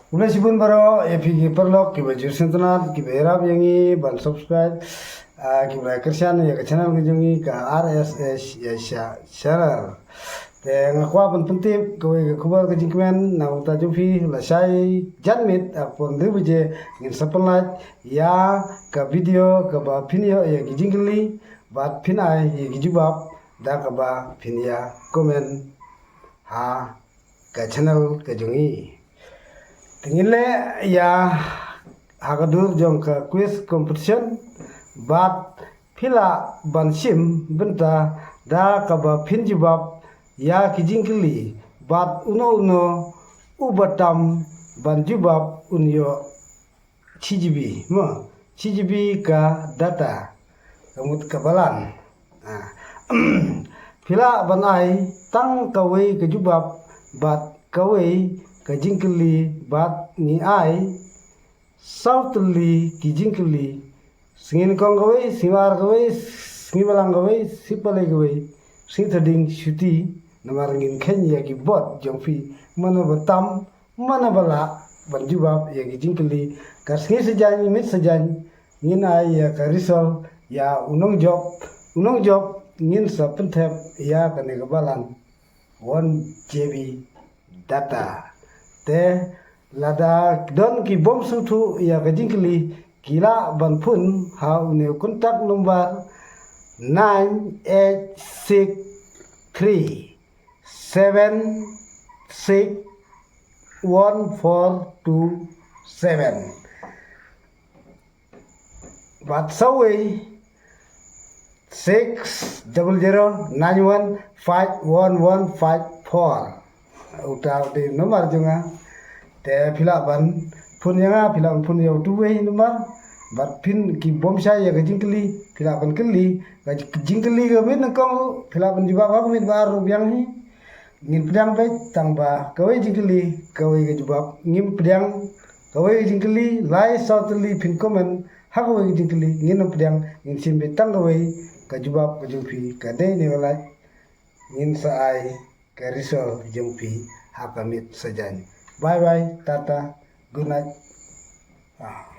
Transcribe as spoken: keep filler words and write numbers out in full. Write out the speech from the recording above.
Khublei shibun baroh ïa phi ki paralok kiba ju sngewtynnat, kiba ïarap ïa ngi ban subscribe, ah, kiba kyrshan ïa ka channel ka jong ngi ka R S S ïa sha channel. Te nga kwah ban pyntip kawei ka khubor ka jingkmen na uta jong phi, lashai janmiet ha ka por hynriew baje ngin sa pynlait ïa ka video kaba phin ïoh ïa ki jingkylli bad phin ai ïa ki jubab da kaba phin ïa comment ha ka channel ka jong ngi. Te ngin leh ïa ha ka dur jong ka quiz competition bad phi lah ban shim bynta da kaba phin jubab ïa ki jingkylli bad uno uno uba tam ban jubab un ïoh shi GB, mo, shi GB ka data, ka mut ka balan. Ah. Phi lah ban ai tang kawei ka jubab bad kawei ka jingkylli bad ngi ai saw tylli ki jingkylli. Sngi nyngkong kawei, sngi ar kawei, sngi balang kawei, sngi palei kawei, sngi thading shuti, namar ngin kheiñ ïa ki vote jong phi, mano ba tam, mano ba lah ban jubab ïa ki jingkylli. Ka sngi sajan, miet sajan, ngin ai ïa ka result ïa u nongjop, u nongjop ngin sa pynthep ïa kane ka balan one GB data. Te lada don ki bym sngewthuh ïa ka jingkylli, ki lah ban phone ha une u contact number nine eight six three seven six one four two seven. Bad sawei six double zero nine one five one one five four. Uta u dei u namar jong nga. Te phi lah ban phone ïa nga, phi lah ban phone ïa utu wei namar. Bad phin ki bym shai ïa ka jingkylli, phi lah ban kylli. Ka jingkylli ka miet nyngkong, phi lah ban jubab ha ka miet ba ar ruh biang hi. Ngin pdiang beit tang ba kawei jingkylli, kawei ka jubab. Ngim pdiang kawei ka jingkylli, lai saw tylli phin comment ha kawei ka jingkylli, ngin ym pdiang, ngin shim beit tang kawei ka jubab ka jong phi, ka dei ne ka lait. Ngin sa ai ka result jong phi ha ka miet sajan. Bye bye, tata, good night. Ah.